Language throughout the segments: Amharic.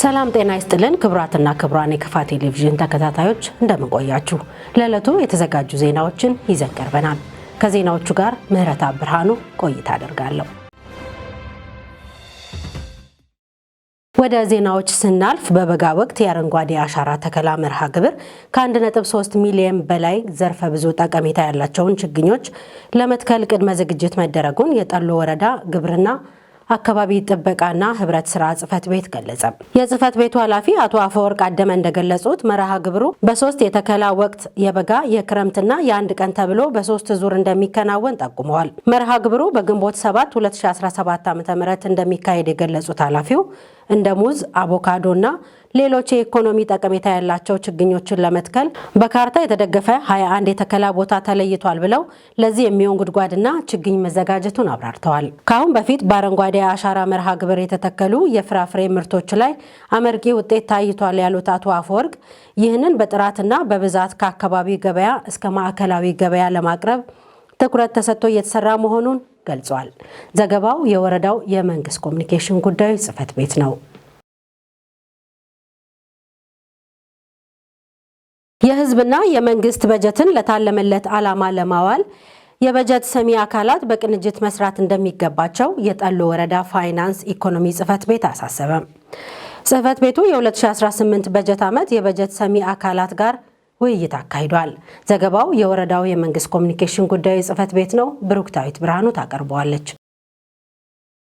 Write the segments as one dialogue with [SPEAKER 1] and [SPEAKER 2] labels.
[SPEAKER 1] ሰላም ጤና ይስጥልን ክቡራትና ክቡራን የከፋ ቴሌቪዥን ተከታታዮች፣ እንደምን ቆያችሁ? ለዕለቱ የተዘጋጁ ዜናዎችን ይዘን ቀርበናል። ከዜናዎቹ ጋር ምህረት ብርሃኑ ቆይታ አደርጋለሁ። ወደ ዜናዎች ስናልፍ፣ በበጋ ወቅት የአረንጓዴ አሻራ ተከላ መርሃ ግብር ከ1.3 ሚሊዮን በላይ ዘርፈ ብዙ ጠቀሜታ ያላቸውን ችግኞች ለመትከል ቅድመ ዝግጅት መደረጉን የጠሎ ወረዳ ግብርና አካባቢ ጥበቃና ህብረት ስራ ጽህፈት ቤት ገለጸ። የጽህፈት ቤቱ ኃላፊ አቶ አፈወርቅ አደመ እንደገለጹት፣ መርሃ ግብሩ በሶስት የተከላ ወቅት፣ የበጋ፣ የክረምትና የአንድ ቀን ተብሎ በሶስት ዙር እንደሚከናወን ጠቁመዋል። መርሃ ግብሩ በግንቦት 7 2017 ዓ.ም እንደሚካሄድ የገለጹት ኃላፊው፣ እንደ ሙዝ፣ አቮካዶና ሌሎች የኢኮኖሚ ጠቀሜታ ያላቸው ችግኞችን ለመትከል በካርታ የተደገፈ 21 የተከላ ቦታ ተለይቷል ብለው፣ ለዚህ የሚሆን ጉድጓድና ችግኝ መዘጋጀቱን አብራርተዋል። ከአሁን በፊት በአረንጓዴ አሻራ መርሃ ግብር የተተከሉ የፍራፍሬ ምርቶች ላይ አመርቂ ውጤት ታይቷል ያሉት አቶ አፈወርቅ፣ ይህንን በጥራትና በብዛት ከአካባቢ ገበያ እስከ ማዕከላዊ ገበያ ለማቅረብ ትኩረት ተሰጥቶ እየተሰራ መሆኑን ገልጿል። ዘገባው የወረዳው የመንግስት ኮሚኒኬሽን ጉዳዮች ጽህፈት ቤት ነው። የህዝብና የመንግስት በጀትን ለታለመለት ዓላማ ለማዋል የበጀት ሰሚ አካላት በቅንጅት መስራት እንደሚገባቸው የጠሎ ወረዳ ፋይናንስ ኢኮኖሚ ጽህፈት ቤት አሳሰበ። ጽህፈት ቤቱ የ2018 በጀት ዓመት የበጀት ሰሚ አካላት ጋር ውይይት አካሂዷል። ዘገባው የወረዳው የመንግስት ኮሚኒኬሽን ጉዳዮች ጽህፈት ቤት ነው። ብሩክታዊት ብርሃኑ ታቀርበዋለች።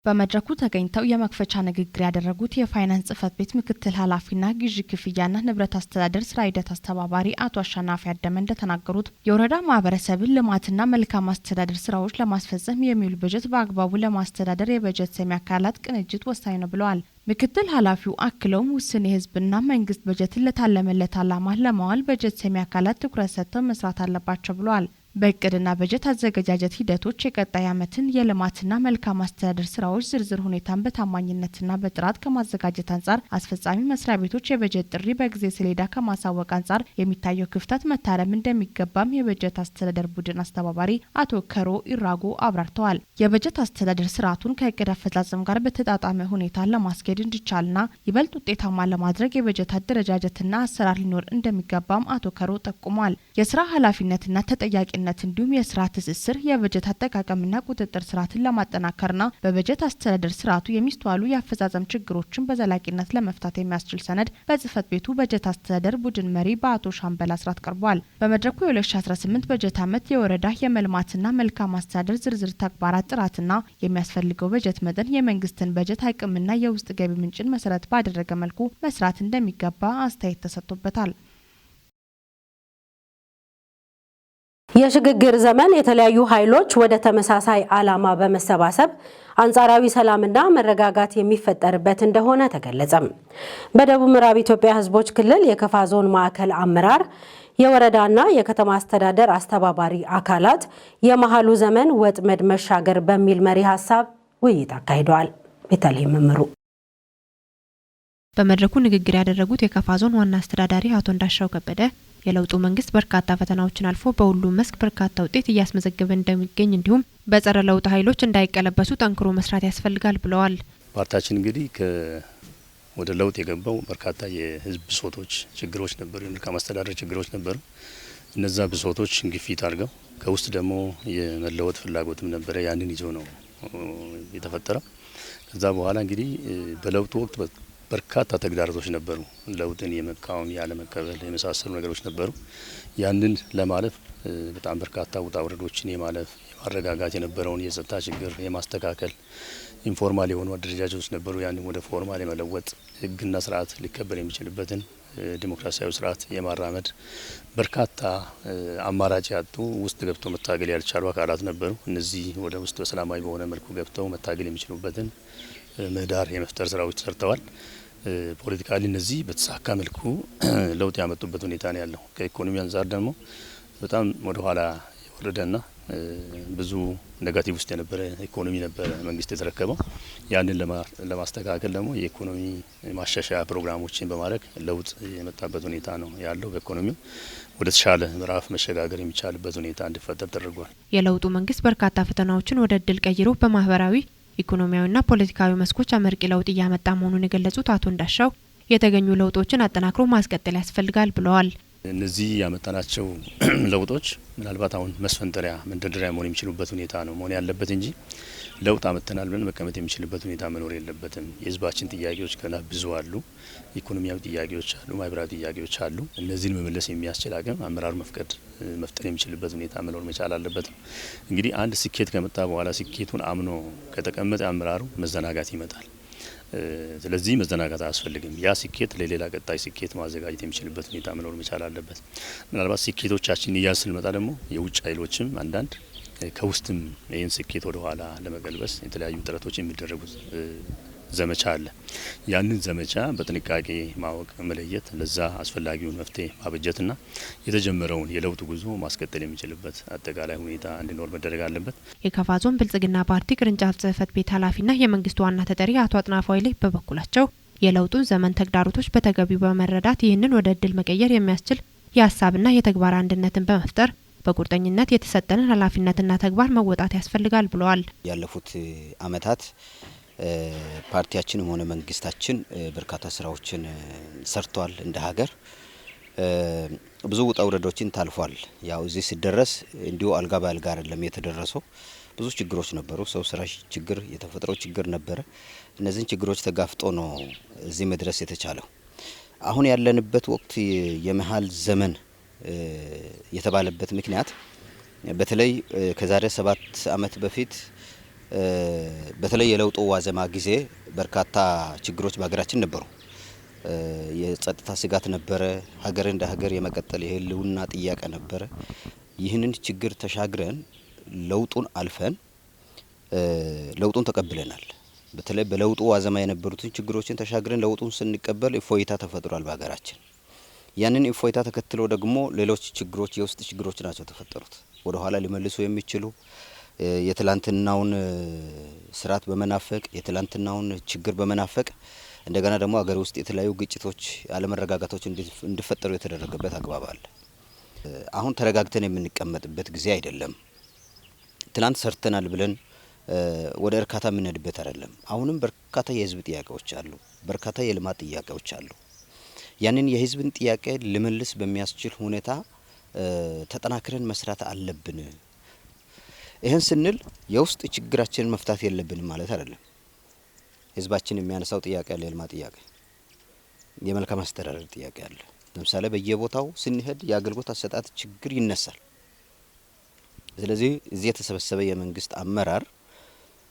[SPEAKER 2] በመድረኩ ተገኝተው የመክፈቻ ንግግር ያደረጉት የፋይናንስ ጽህፈት ቤት ምክትል ኃላፊና ግዢ ክፍያና ንብረት አስተዳደር ስራ ሂደት አስተባባሪ አቶ አሸናፊ አደመ እንደተናገሩት፣ የወረዳ ማህበረሰብን ልማትና መልካም አስተዳደር ስራዎች ለማስፈጸም የሚውል በጀት በአግባቡ ለማስተዳደር የበጀት ሰሚ አካላት ቅንጅት ወሳኝ ነው ብለዋል። ምክትል ኃላፊው አክለውም፣ ውስን የህዝብና መንግስት በጀትን ለታለመለት ዓላማ ለማዋል በጀት ሰሚ አካላት ትኩረት ሰጥተው መስራት አለባቸው ብለዋል። በእቅድና በጀት አዘገጃጀት ሂደቶች የቀጣይ ዓመትን የልማትና መልካም አስተዳደር ስራዎች ዝርዝር ሁኔታን በታማኝነትና በጥራት ከማዘጋጀት አንጻር፣ አስፈጻሚ መስሪያ ቤቶች የበጀት ጥሪ በጊዜ ሰሌዳ ከማሳወቅ አንጻር የሚታየው ክፍተት መታረም እንደሚገባም የበጀት አስተዳደር ቡድን አስተባባሪ አቶ ከሮ ኢራጎ አብራርተዋል። የበጀት አስተዳደር ስርዓቱን ከእቅድ አፈጻጸም ጋር በተጣጣመ ሁኔታ ለማስኬድ እንዲቻልና ይበልጥ ውጤታማ ለማድረግ የበጀት አደረጃጀትና አሰራር ሊኖር እንደሚገባም አቶ ከሮ ጠቁመዋል። የስራ ኃላፊነትና ተጠያቂነት እንዲሁም የስራ ትስስር፣ የበጀት አጠቃቀምና ቁጥጥር ስርዓትን ለማጠናከርና በበጀት አስተዳደር ስርዓቱ የሚስተዋሉ የአፈጻጸም ችግሮችን በዘላቂነት ለመፍታት የሚያስችል ሰነድ በጽህፈት ቤቱ በጀት አስተዳደር ቡድን መሪ በአቶ ሻምበል አስራት ቀርቧል። በመድረኩ የ2018 በጀት ዓመት የወረዳ የመልማትና መልካም አስተዳደር ዝርዝር ተግባራት ጥራትና የሚያስፈልገው በጀት መጠን የመንግስትን በጀት አቅምና የውስጥ ገቢ ምንጭን መሰረት ባደረገ መልኩ መስራት እንደሚገባ አስተያየት ተሰጥቶበታል።
[SPEAKER 1] የሽግግር ዘመን የተለያዩ ኃይሎች ወደ ተመሳሳይ ዓላማ በመሰባሰብ አንጻራዊ ሰላምና መረጋጋት የሚፈጠርበት እንደሆነ ተገለጸም። በደቡብ ምዕራብ ኢትዮጵያ ሕዝቦች ክልል የከፋ ዞን ማዕከል አመራር፣ የወረዳና የከተማ አስተዳደር አስተባባሪ አካላት የመሃሉ ዘመን ወጥመድ መሻገር በሚል መሪ ሀሳብ ውይይት አካሂደዋል። ቤተልሔም መምሩ።
[SPEAKER 3] በመድረኩ ንግግር ያደረጉት የከፋ ዞን ዋና አስተዳዳሪ አቶ እንዳሻው ከበደ፣ የለውጡ መንግስት በርካታ ፈተናዎችን አልፎ በሁሉም መስክ በርካታ ውጤት እያስመዘገበ እንደሚገኝ እንዲሁም በጸረ ለውጥ ኃይሎች እንዳይቀለበሱ ጠንክሮ መስራት ያስፈልጋል ብለዋል።
[SPEAKER 4] ፓርቲያችን እንግዲህ ወደ ለውጥ የገባው በርካታ የህዝብ ብሶቶች፣ ችግሮች ነበሩ፣ የመልካም አስተዳደር ችግሮች ነበሩ። እነዛ ብሶቶች ግፊት አድርገው ከውስጥ ደግሞ የመለወጥ ፍላጎትም ነበረ። ያንን ይዞ ነው የተፈጠረው። ከዛ በኋላ እንግዲህ በለውጡ ወቅት በርካታ ተግዳሮቶች ነበሩ። ለውጥን የመቃወም፣ ያለመቀበል የመሳሰሉ ነገሮች ነበሩ። ያንን ለማለፍ በጣም በርካታ ውጣ ውረዶችን የማለፍ፣ የማረጋጋት፣ የነበረውን የጸጥታ ችግር የማስተካከል፣ informal የሆኑ አደረጃጀቶች ነበሩ። ያንን ወደ formal የመለወጥ፣ ህግና ስርዓት ሊከበር የሚችልበትን ዲሞክራሲያዊ ስርዓት የማራመድ፣ በርካታ አማራጭ ያጡ፣ ውስጥ ገብተው መታገል ያልቻሉ አካላት ነበሩ። እነዚህ ወደ ውስጥ በሰላማዊ በሆነ መልኩ ገብተው መታገል የሚችሉበትን ምህዳር የመፍጠር ስራዎች ተሰርተዋል። Politically እነዚህ በተሳካ መልኩ ለውጥ ያመጡበት ሁኔታ ነው ያለው። ከኢኮኖሚ አንጻር ደግሞ በጣም ወደ ኋላ የወረደና ብዙ negative ውስጥ የነበረ ኢኮኖሚ ነበረ መንግስት የተረከበው። ያንን ለማስተካከል ደግሞ የኢኮኖሚ ማሻሻያ ፕሮግራሞችን በማድረግ ለውጥ የመጣበት ሁኔታ ነው ያለው። በኢኮኖሚው ወደ ተሻለ ምዕራፍ መሸጋገር የሚቻልበት ሁኔታ እንዲፈጠር ተደርጓል።
[SPEAKER 3] የለውጡ መንግስት በርካታ ፈተናዎችን ወደ እድል ቀይሮ በማህበራዊ፣ ኢኮኖሚያዊና ፖለቲካዊ መስኮች አመርቂ ለውጥ እያመጣ መሆኑን የገለጹት አቶ እንዳሻው፣ የተገኙ ለውጦችን አጠናክሮ ማስቀጠል ያስፈልጋል ብለዋል።
[SPEAKER 4] እነዚህ ያመጣናቸው ለውጦች ምናልባት አሁን መስፈንጠሪያ መንደርደሪያ መሆን የሚችሉበት ሁኔታ ነው መሆን ያለበት እንጂ ለውጥ አመጥተናል ብለን መቀመጥ የሚችልበት ሁኔታ መኖር የለበትም። የህዝባችን ጥያቄዎች ገና ብዙ አሉ። ኢኮኖሚያዊ ጥያቄዎች አሉ፣ ማህበራዊ ጥያቄዎች አሉ። እነዚህን መመለስ የሚያስችል አቅም አመራሩ መፍጠር የሚችልበት ሁኔታ መኖር መቻል አለበት። እንግዲህ አንድ ስኬት ከመጣ በኋላ ስኬቱን አምኖ ከተቀመጠ አመራሩ መዘናጋት ይመጣል። ስለዚህ መዘናጋት አያስፈልግም። ያ ስኬት ለሌላ ቀጣይ ስኬት ማዘጋጀት የሚችልበት ሁኔታ መኖር መቻል አለበት። ምናልባት ስኬቶቻችን እያዝ ስንመጣ ደግሞ የውጭ ኃይሎችም አንዳንድ ከውስጥም ይህን ስኬት ወደ ኋላ ለመቀልበስ የተለያዩ ጥረቶች የሚደረጉት ዘመቻ አለ። ያንን ዘመቻ በጥንቃቄ ማወቅ፣ መለየት፣ ለዛ አስፈላጊውን መፍትሄ ማበጀትና የተጀመረውን የለውጥ ጉዞ ማስቀጠል የሚችልበት አጠቃላይ ሁኔታ እንዲኖር መደረግ አለበት።
[SPEAKER 3] የከፋ ዞን ብልጽግና ፓርቲ ቅርንጫፍ ጽህፈት ቤት ኃላፊና የመንግስት ዋና ተጠሪ አቶ አጥናፉ ኃይሌ በበኩላቸው የለውጡን ዘመን ተግዳሮቶች በተገቢው በመረዳት ይህንን ወደ እድል መቀየር የሚያስችል የሀሳብና የተግባር አንድነትን በመፍጠር በቁርጠኝነት የተሰጠንን ኃላፊነትና ተግባር መወጣት ያስፈልጋል ብለዋል።
[SPEAKER 5] ያለፉት አመታት ፓርቲያችንም ሆነ መንግስታችን በርካታ ስራዎችን ሰርቷል። እንደ ሀገር ብዙ ውጣ ውረዶችን ታልፏል። ያው እዚህ ሲደረስ እንዲሁ አልጋ በአልጋ አይደለም የተደረሰው። ብዙ ችግሮች ነበሩ። ሰው ሰራሽ ችግር፣ የተፈጥሮ ችግር ነበረ። እነዚህን ችግሮች ተጋፍጦ ነው እዚህ መድረስ የተቻለው። አሁን ያለንበት ወቅት የመሀል ዘመን የተባለበት ምክንያት በተለይ ከዛሬ 7 አመት በፊት በተለይ የለውጡ ዋዜማ ጊዜ በርካታ ችግሮች በሀገራችን ነበሩ። የጸጥታ ስጋት ነበረ። ሀገር እንደ ሀገር የመቀጠል የህልውና ጥያቄ ነበረ። ይህንን ችግር ተሻግረን ለውጡን አልፈን ለውጡን ተቀብለናል። በተለይ በለውጡ ዋዜማ የነበሩትን ችግሮችን ተሻግረን ለውጡን ስንቀበል እፎይታ ተፈጥሯል በሀገራችን። ያንን እፎይታ ተከትሎ ደግሞ ሌሎች ችግሮች የውስጥ ችግሮች ናቸው ተፈጠሩት። ወደ ኋላ ሊመልሱ የሚችሉ የትላንትናውን ስርዓት በመናፈቅ የትላንትናውን ችግር በመናፈቅ እንደገና ደግሞ ሀገር ውስጥ የተለያዩ ግጭቶች፣ አለመረጋጋቶች እንዲፈጠሩ የተደረገበት አግባብ አለ። አሁን ተረጋግተን የምንቀመጥበት ጊዜ አይደለም። ትላንት ሰርተናል ብለን ወደ እርካታ የምንሄድበት አይደለም። አሁንም በርካታ የህዝብ ጥያቄዎች አሉ። በርካታ የልማት ጥያቄዎች አሉ። ያንን የህዝብን ጥያቄ ልመልስ በሚያስችል ሁኔታ ተጠናክረን መስራት አለብን። ይህን ስንል የውስጥ ችግራችንን መፍታት የለብንም ማለት አይደለም። ህዝባችን የሚያነሳው ጥያቄ አለ፣ የልማት ጥያቄ፣ የመልካም አስተዳደር ጥያቄ አለ። ለምሳሌ በየቦታው ስንሄድ የአገልግሎት አሰጣጥ ችግር ይነሳል። ስለዚህ እዚህ የተሰበሰበ የመንግስት አመራር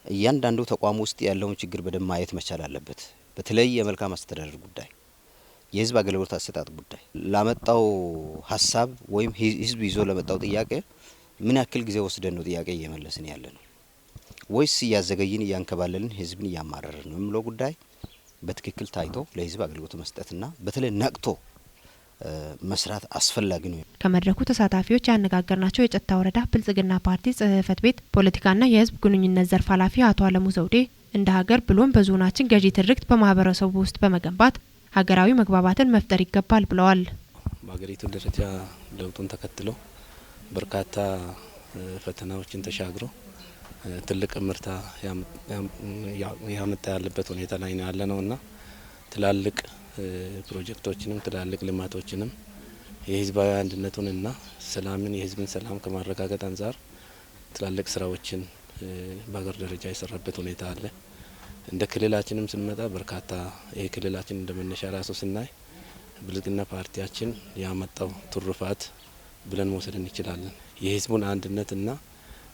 [SPEAKER 5] እያንዳንዱ ተቋም ውስጥ ያለውን ችግር በደንብ ማየት መቻል አለበት። በተለይ የመልካም አስተዳደር ጉዳይ፣ የህዝብ አገልግሎት አሰጣጥ ጉዳይ ላመጣው ሀሳብ ወይም ህዝብ ይዞ ለመጣው ጥያቄ ምን ያክል ጊዜ ወስደን ነው ጥያቄ እየመለስን ያለ ነው ወይስ እያዘገይን እያንከባለልን ህዝብን እያማረርን ነው የሚለው ጉዳይ በትክክል ታይቶ ለህዝብ አገልግሎት መስጠትና በተለይ ነቅቶ መስራት አስፈላጊ ነው።
[SPEAKER 3] ከመድረኩ ተሳታፊዎች ያነጋገርናቸው የጨታ ወረዳ ብልጽግና ፓርቲ ጽህፈት ቤት ፖለቲካና የህዝብ ግንኙነት ዘርፍ ኃላፊ አቶ አለሙ ዘውዴ እንደ ሀገር ብሎም በዞናችን ገዢ ትርክት በማህበረሰቡ ውስጥ በመገንባት ሀገራዊ መግባባትን መፍጠር ይገባል ብለዋል።
[SPEAKER 6] በሀገሪቱ ደረጃ ለውጡን ተከትሎ በርካታ ፈተናዎችን ተሻግሮ ትልቅ እምርታ ያመጣ ያለበት ሁኔታ ላይ ነው ያለነውና ትላልቅ ፕሮጀክቶችንም ትላልቅ ልማቶችንም የህዝባዊ አንድነቱንና ሰላምን የህዝብን ሰላም ከማረጋገጥ አንጻር ትላልቅ ስራዎችን በሀገር ደረጃ የሰራበት ሁኔታ አለ። እንደ ክልላችንም ስንመጣ በርካታ ይሄ ክልላችን እንደመነሻ ራሱ ስናይ ብልጽግና ፓርቲያችን ያመጣው ትሩፋት ብለን መውሰድ እንችላለን። የህዝቡን አንድነትና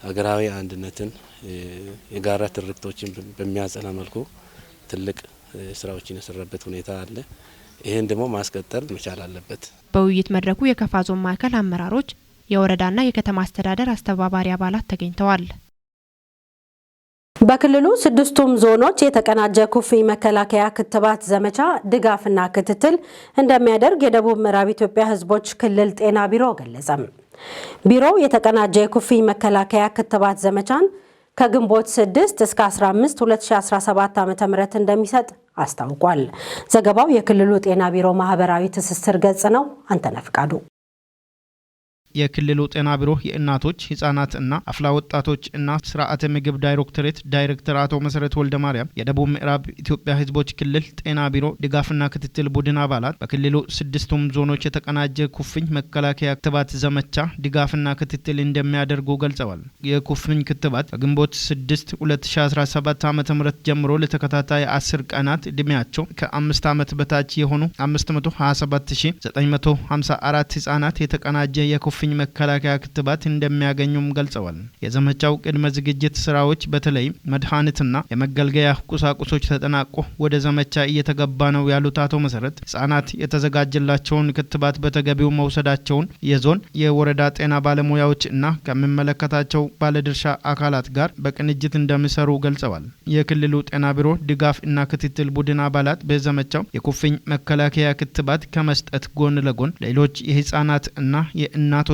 [SPEAKER 6] ሀገራዊ አንድነትን የጋራ ትርክቶችን በሚያጸና መልኩ ትልቅ ስራዎችን የሰራበት ሁኔታ አለ። ይህን ደግሞ ማስቀጠል መቻል አለበት።
[SPEAKER 3] በውይይት መድረኩ የከፋ ዞን ማዕከል አመራሮች፣ የወረዳና የከተማ አስተዳደር አስተባባሪ አባላት ተገኝተዋል።
[SPEAKER 1] በክልሉ 6ቱም ዞኖች የተቀናጀ ኩፍኝ መከላከያ ክትባት ዘመቻ ድጋፍና ክትትል እንደሚያደርግ የደቡብ ምዕራብ ኢትዮጵያ ሕዝቦች ክልል ጤና ቢሮ ገለጸ። ቢሮው የተቀናጀ የኩፍኝ መከላከያ ክትባት ዘመቻን ከግንቦት 6 እስከ 15 2017 ዓ.ም እንደሚሰጥ አስታውቋል። ዘገባው የክልሉ ጤና ቢሮ ማህበራዊ ትስስር ገጽ ነው። አንተነህ ፍቃዱ።
[SPEAKER 7] የክልሉ ጤና ቢሮ የእናቶች፣ ህጻናት እና አፍላ ወጣቶች እና ስርዓተ ምግብ ዳይሬክቶሬት ዳይሬክተር አቶ መሰረት ወልደ ማርያም፣ የደቡብ ምዕራብ ኢትዮጵያ ህዝቦች ክልል ጤና ቢሮ ድጋፍና ክትትል ቡድን አባላት በክልሉ ስድስቱም ዞኖች የተቀናጀ ኩፍኝ መከላከያ ክትባት ዘመቻ ድጋፍና ክትትል እንደሚያደርጉ ገልጸዋል። የኩፍኝ ክትባት ከግንቦት 6 2017 ዓ.ም ጀምሮ ለተከታታይ 10 ቀናት ዕድሜያቸው ከ5 ዓመት በታች የሆኑ 527954 ህጻናት የተቀናጀ የኩፍኝ መከላከያ ክትባት እንደሚያገኙም ገልጸዋል። የዘመቻው ቅድመ ዝግጅት ስራዎች በተለይም መድኃኒትና የመገልገያ ቁሳቁሶች ተጠናቆ ወደ ዘመቻ እየተገባ ነው ያሉት አቶ መሰረት፣ ህጻናት የተዘጋጀላቸውን ክትባት በተገቢው መውሰዳቸውን የዞን፣ የወረዳ ጤና ባለሙያዎች እና ከሚመለከታቸው ባለድርሻ አካላት ጋር በቅንጅት እንደሚሰሩ ገልጸዋል። የክልሉ ጤና ቢሮ ድጋፍ እና ክትትል ቡድን አባላት በዘመቻው የኩፍኝ መከላከያ ክትባት ከመስጠት ጎን ለጎን ሌሎች የህጻናት እና የእናቶችን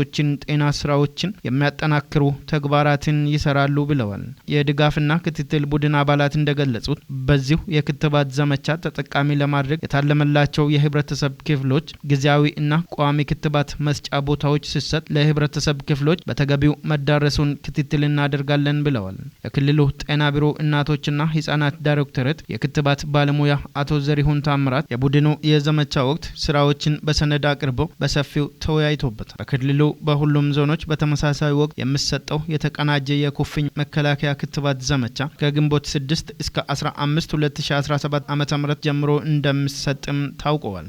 [SPEAKER 7] ጤና ስራዎችን የሚያጠናክሩ ተግባራትን ይሰራሉ ብለዋል። የድጋፍና ክትትል ቡድን አባላት እንደገለጹት፣ በዚሁ የክትባት ዘመቻ ተጠቃሚ ለማድረግ የታለመላቸው የህብረተሰብ ክፍሎች ጊዜያዊ እና ቋሚ ክትባት መስጫ ቦታዎች ሲሰጥ ለህብረተሰብ ክፍሎች በተገቢው መዳረሱን ክትትል እናደርጋለን ብለዋል። የክልሉ ጤና ቢሮ እናቶችና ህጻናት ዳይሬክቶሬት የክትባት ባለሙያ አቶ ዘሪሁን ታምራት የቡድኑ የዘመቻ ወቅት ስራዎችን በሰነድ አቅርበው በሰፊው ተወያይቶበታል። በክልሉ በሁሉም ዞኖች በተመሳሳይ ወቅት የሚሰጠው የተቀናጀ የኩፍኝ መከላከያ ክትባት ዘመቻ ከግንቦት 6 እስከ 15 2017 ዓ.ም ጀምሮ እንደሚሰጥም ታውቀዋል።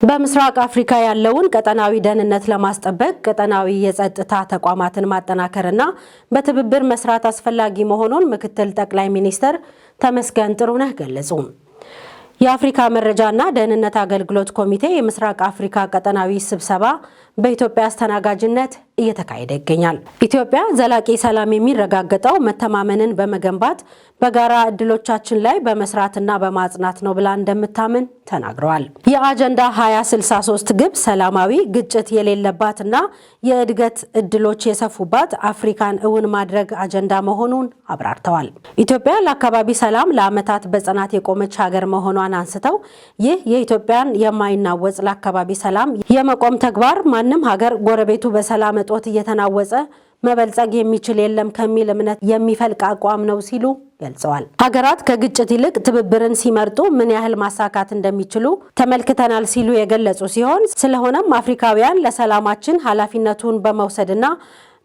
[SPEAKER 1] በምስራቅ አፍሪካ ያለውን ቀጠናዊ ደህንነት ለማስጠበቅ ቀጠናዊ የጸጥታ ተቋማትን ማጠናከርና በትብብር መስራት አስፈላጊ መሆኑን ምክትል ጠቅላይ ሚኒስትር ተመስገን ጥሩነህ ገለጹ። የአፍሪካ መረጃና ደህንነት አገልግሎት ኮሚቴ የምስራቅ አፍሪካ ቀጠናዊ ስብሰባ በኢትዮጵያ አስተናጋጅነት እየተካሄደ ይገኛል። ኢትዮጵያ ዘላቂ ሰላም የሚረጋገጠው መተማመንን በመገንባት፣ በጋራ እድሎቻችን ላይ በመስራትና በማጽናት ነው ብላ እንደምታምን ተናግረዋል። የአጀንዳ 2063 ግብ ሰላማዊ፣ ግጭት የሌለባትና የእድገት እድሎች የሰፉባት አፍሪካን እውን ማድረግ አጀንዳ መሆኑን አብራርተዋል። ኢትዮጵያ ለአካባቢ ሰላም ለዓመታት በጽናት የቆመች ሀገር መሆኗን አንስተው፣ ይህ የኢትዮጵያን የማይናወጽ ለአካባቢ ሰላም የመቆም ተግባር ማንም ሀገር ጎረቤቱ በሰላም እጦት እየተናወጸ መበልጸግ የሚችል የለም ከሚል እምነት የሚፈልቅ አቋም ነው ሲሉ ገልጸዋል። ሀገራት ከግጭት ይልቅ ትብብርን ሲመርጡ ምን ያህል ማሳካት እንደሚችሉ ተመልክተናል ሲሉ የገለጹ ሲሆን፣ ስለሆነም አፍሪካውያን ለሰላማችን ኃላፊነቱን በመውሰድና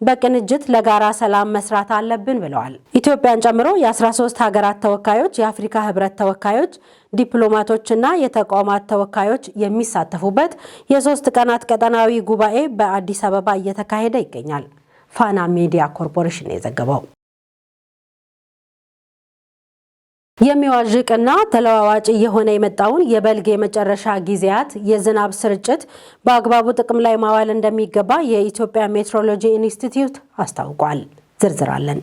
[SPEAKER 1] በቅንጅት ለጋራ ሰላም መስራት አለብን ብለዋል። ኢትዮጵያን ጨምሮ የ13 ሀገራት ተወካዮች፣ የአፍሪካ ህብረት ተወካዮች፣ ዲፕሎማቶችና የተቋማት ተወካዮች የሚሳተፉበት የ3 ቀናት ቀጠናዊ ጉባኤ በአዲስ አበባ እየተካሄደ ይገኛል። ፋና ሚዲያ ኮርፖሬሽን የዘገበው። የሚዋዥቅና ተለዋዋጭ እየሆነ የመጣውን የበልግ የመጨረሻ ጊዜያት የዝናብ ስርጭት በአግባቡ ጥቅም ላይ ማዋል እንደሚገባ የኢትዮጵያ ሜትሮሎጂ ኢንስቲትዩት አስታውቋል። ዝርዝር አለን።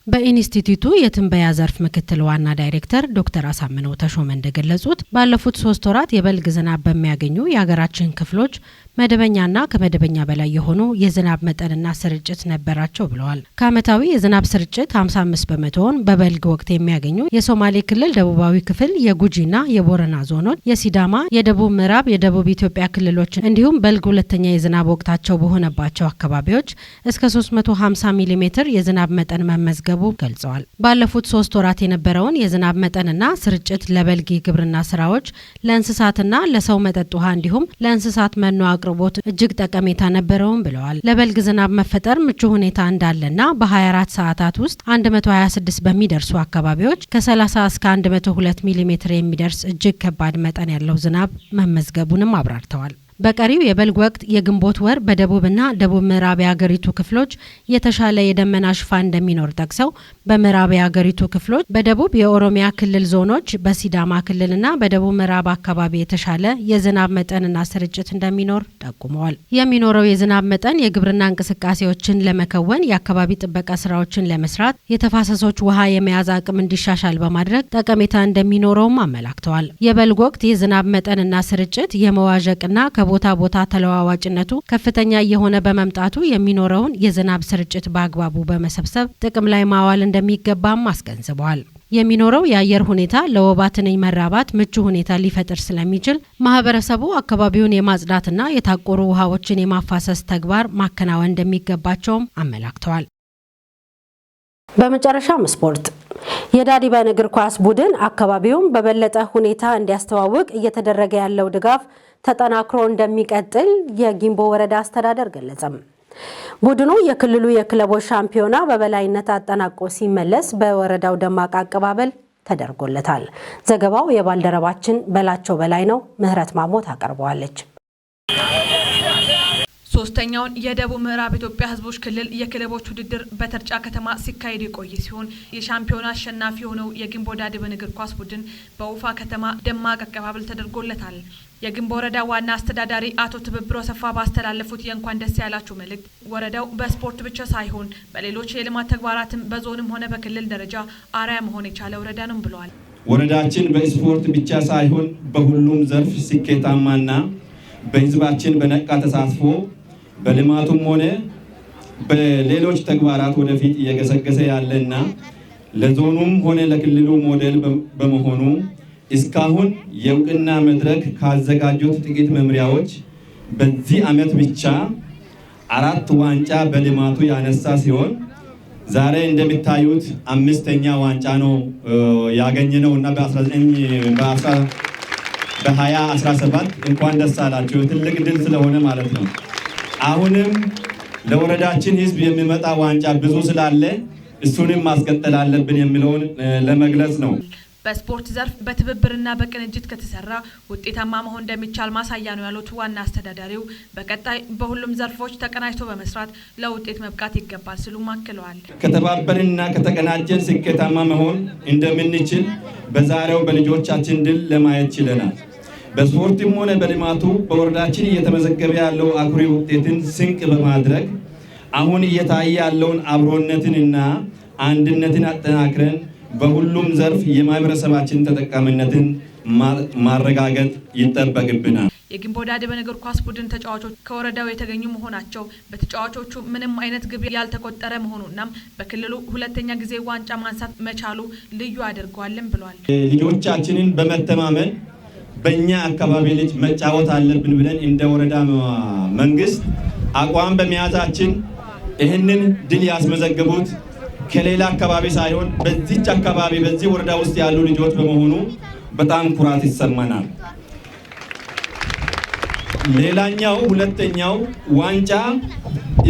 [SPEAKER 1] በኢንስቲትዩቱ የትንበያ ዘርፍ ምክትል ዋና ዳይሬክተር ዶክተር አሳምነው ተሾመ እንደገለጹት፣ ባለፉት 3 ወራት የበልግ ዝናብ በሚያገኙ የሀገራችን ክፍሎች መደበኛና ከመደበኛ በላይ የሆኑ የዝናብ መጠንና ስርጭት ነበራቸው ብለዋል። ከዓመታዊ የዝናብ ስርጭት 55 በመቶውን በበልግ ወቅት የሚያገኙ የሶማሌ ክልል ደቡባዊ ክፍል፣ የጉጂና የቦረና ዞኖች፣ የሲዳማ፣ የደቡብ ምዕራብ፣ የደቡብ ኢትዮጵያ ክልሎች እንዲሁም በልግ ሁለተኛ የዝናብ ወቅታቸው በሆነባቸው አካባቢዎች እስከ 350 ሚሊ ሜትር የዝናብ መጠን መመዝገቡ ገልጸዋል። ባለፉት 3 ወራት የነበረውን የዝናብ መጠንና ስርጭት ለበልግ የግብርና ስራዎች፣ ለእንስሳትና ለሰው መጠጥ ውሃ እንዲሁም ለእንስሳት መኖ አቅርቦት እጅግ ጠቀሜታ ነበረውም ብለዋል። ለበልግ ዝናብ መፈጠር ምቹ ሁኔታ እንዳለና በ24 ሰዓታት ውስጥ 126 በሚደርሱ አካባቢዎች ከ30 እስከ 102 ሚሊ ሜትር የሚደርስ እጅግ ከባድ መጠን ያለው ዝናብ መመዝገቡንም አብራርተዋል። በቀሪው የበልግ ወቅት የግንቦት ወር በደቡብና ደቡብ ምዕራብ የሀገሪቱ ክፍሎች የተሻለ የደመና ሽፋን እንደሚኖር ጠቅሰው፣ በምዕራብ የሀገሪቱ ክፍሎች፣ በደቡብ የኦሮሚያ ክልል ዞኖች፣ በሲዳማ ክልልና በደቡብ ምዕራብ አካባቢ የተሻለ የዝናብ መጠንና ስርጭት እንደሚኖር ጠቁመዋል። የሚኖረው የዝናብ መጠን የግብርና እንቅስቃሴዎችን ለመከወን፣ የአካባቢ ጥበቃ ስራዎችን ለመስራት፣ የተፋሰሶች ውሃ የመያዝ አቅም እንዲሻሻል በማድረግ ጠቀሜታ እንደሚኖረውም አመላክተዋል። የበልግ ወቅት የዝናብ መጠንና ስርጭት የመዋዠቅና ከቦታ ቦታ ተለዋዋጭነቱ ከፍተኛ እየሆነ በመምጣቱ የሚኖረውን የዝናብ ስርጭት በአግባቡ በመሰብሰብ ጥቅም ላይ ማዋል እንደሚገባም አስገንዝበዋል። የሚኖረው የአየር ሁኔታ ለወባ ትንኝ መራባት ምቹ ሁኔታ ሊፈጥር ስለሚችል ማህበረሰቡ አካባቢውን የማጽዳትና የታቆሩ ውሃዎችን የማፋሰስ ተግባር ማከናወን እንደሚገባቸውም አመላክተዋል። በመጨረሻም ስፖርት። የዳዲበን እግር ኳስ ቡድን አካባቢውን በበለጠ ሁኔታ እንዲያስተዋውቅ እየተደረገ ያለው ድጋፍ ተጠናክሮ እንደሚቀጥል የጊምቦ ወረዳ አስተዳደር ገለጸም። ቡድኑ የክልሉ የክለቦች ሻምፒዮና በበላይነት አጠናቆ ሲመለስ በወረዳው ደማቅ አቀባበል ተደርጎለታል። ዘገባው የባልደረባችን በላቸው በላይ ነው። ምህረት ማሞ ታቀርበዋለች።
[SPEAKER 8] ሶስተኛውን የደቡብ ምዕራብ ኢትዮጵያ ሕዝቦች ክልል የክለቦች ውድድር በተርጫ ከተማ ሲካሄድ የቆየ ሲሆን የሻምፒዮና አሸናፊ የሆነው የጊምቦ ዳዲበን እግር ኳስ ቡድን በውፋ ከተማ ደማቅ አቀባበል ተደርጎለታል። የጊምቦ ወረዳ ዋና አስተዳዳሪ አቶ ትብብሮ አሰፋ ባስተላለፉት የእንኳን ደስ ያላችሁ መልእክት ወረዳው በስፖርት ብቻ ሳይሆን በሌሎች የልማት ተግባራትም በዞንም ሆነ በክልል ደረጃ አርአያ መሆን የቻለ ወረዳ ነው ብለዋል።
[SPEAKER 9] ወረዳችን በስፖርት ብቻ ሳይሆን በሁሉም ዘርፍ ስኬታማና በህዝባችን በነቃ ተሳትፎ በልማቱም ሆነ በሌሎች ተግባራት ወደፊት እየገሰገሰ ያለና ለዞኑም ሆነ ለክልሉ ሞዴል በመሆኑ እስካሁን የእውቅና መድረክ ካዘጋጁት ጥቂት መምሪያዎች በዚህ ዓመት ብቻ 4 ዋንጫ በልማቱ ያነሳ ሲሆን ዛሬ እንደሚታዩት 5ኛ ዋንጫ ነው ያገኘነው እና በ2017 እንኳን ደስ አላችሁ። ትልቅ ድል ስለሆነ ማለት ነው። አሁንም ለወረዳችን ህዝብ የሚመጣ ዋንጫ ብዙ ስላለ እሱንም ማስቀጠል አለብን የሚለውን ለመግለጽ ነው።
[SPEAKER 8] በስፖርት ዘርፍ በትብብርና በቅንጅት ከተሰራ ውጤታማ መሆን እንደሚቻል ማሳያ ነው ያሉት ዋና አስተዳዳሪው በቀጣይ በሁሉም ዘርፎች ተቀናጅቶ በመስራት ለውጤት መብቃት ይገባል ሲሉም አክለዋል።
[SPEAKER 9] ከተባበርንና ከተቀናጀን ስኬታማ መሆን እንደምንችል በዛሬው በልጆቻችን ድል ለማየት ችለናል። በስፖርትም ሆነ በልማቱ በወረዳችን እየተመዘገበ ያለው አኩሪ ውጤትን ስንቅ በማድረግ አሁን እየታየ ያለውን አብሮነትንና አንድነትን አጠናክረን በሁሉም ዘርፍ የማህበረሰባችን ተጠቃሚነትን ማረጋገጥ ይጠበቅብናል።
[SPEAKER 8] የጊምቦ ዳዲበን እግር ኳስ ቡድን ተጫዋቾች ከወረዳው የተገኙ መሆናቸው በተጫዋቾቹ ምንም አይነት ግብ ያልተቆጠረ መሆኑና በክልሉ ሁለተኛ ጊዜ ዋንጫ ማንሳት መቻሉ ልዩ አድርገዋልም ብሏል።
[SPEAKER 9] ልጆቻችንን በመተማመን በእኛ አካባቢ ልጅ መጫወት አለብን ብለን እንደ ወረዳ መንግስት አቋም በመያዛችን ይህንን ድል ያስመዘገቡት ከሌላ አካባቢ ሳይሆን በዚች አካባቢ በዚህ ወረዳ ውስጥ ያሉ ልጆች በመሆኑ በጣም ኩራት ይሰማናል። ሌላኛው ሁለተኛው ዋንጫ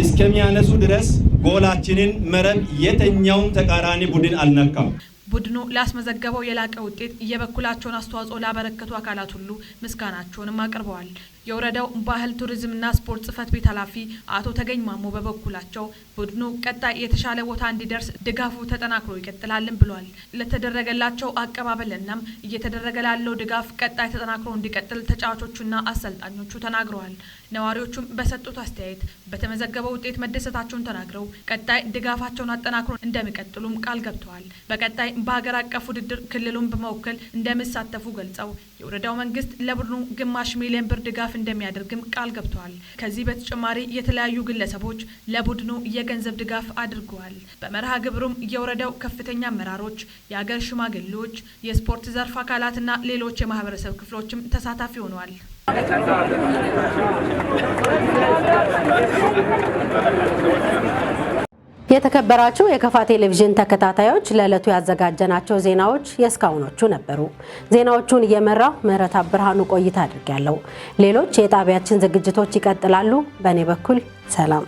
[SPEAKER 9] እስከሚያነሱ ድረስ ጎላችንን መረብ የተኛውን ተቃራኒ ቡድን አልነካም።
[SPEAKER 8] ቡድኑ ላስመዘገበው የላቀ ውጤት የበኩላቸውን አስተዋጽኦ ላበረከቱ አካላት ሁሉ ምስጋናቸውንም አቅርበዋል። የወረዳው ባህል ቱሪዝምና ስፖርት ጽሕፈት ቤት ኃላፊ አቶ ተገኝ ማሞ በበኩላቸው ቡድኑ ቀጣይ የተሻለ ቦታ እንዲደርስ ድጋፉ ተጠናክሮ ይቀጥላልን ብሏል። ለተደረገላቸው አቀባበልናም እየተደረገ ላለው ድጋፍ ቀጣይ ተጠናክሮ እንዲቀጥል ተጫዋቾቹና አሰልጣኞቹ ተናግረዋል። ነዋሪዎቹም በሰጡት አስተያየት በተመዘገበው ውጤት መደሰታቸውን ተናግረው ቀጣይ ድጋፋቸውን አጠናክሮ እንደሚቀጥሉም ቃል ገብተዋል። በቀጣይ በሀገር አቀፍ ውድድር ክልሉን በመወከል እንደሚሳተፉ ገልጸው የወረዳው መንግስት ለቡድኑ 0.5 ሚሊዮን ብር ድጋፍ እንደሚያደርግም ቃል ገብተዋል። ከዚህ በተጨማሪ የተለያዩ ግለሰቦች ለቡድኑ የገንዘብ ድጋፍ አድርገዋል። በመርሃ ግብሩም የወረዳው ከፍተኛ አመራሮች፣ የሀገር ሽማግሌዎች፣ የስፖርት ዘርፍ አካላትና ሌሎች የማህበረሰብ ክፍሎችም ተሳታፊ ሆነዋል።
[SPEAKER 1] የተከበራችሁ የከፋ ቴሌቪዥን ተከታታዮች ለዕለቱ ያዘጋጀናቸው ዜናዎች የእስካሁኖቹ ነበሩ። ዜናዎቹን እየመራሁ ምህረት ብርሃኑ ቆይታ አድርጊያለሁ። ሌሎች የጣቢያችን ዝግጅቶች ይቀጥላሉ። በእኔ በኩል ሰላም።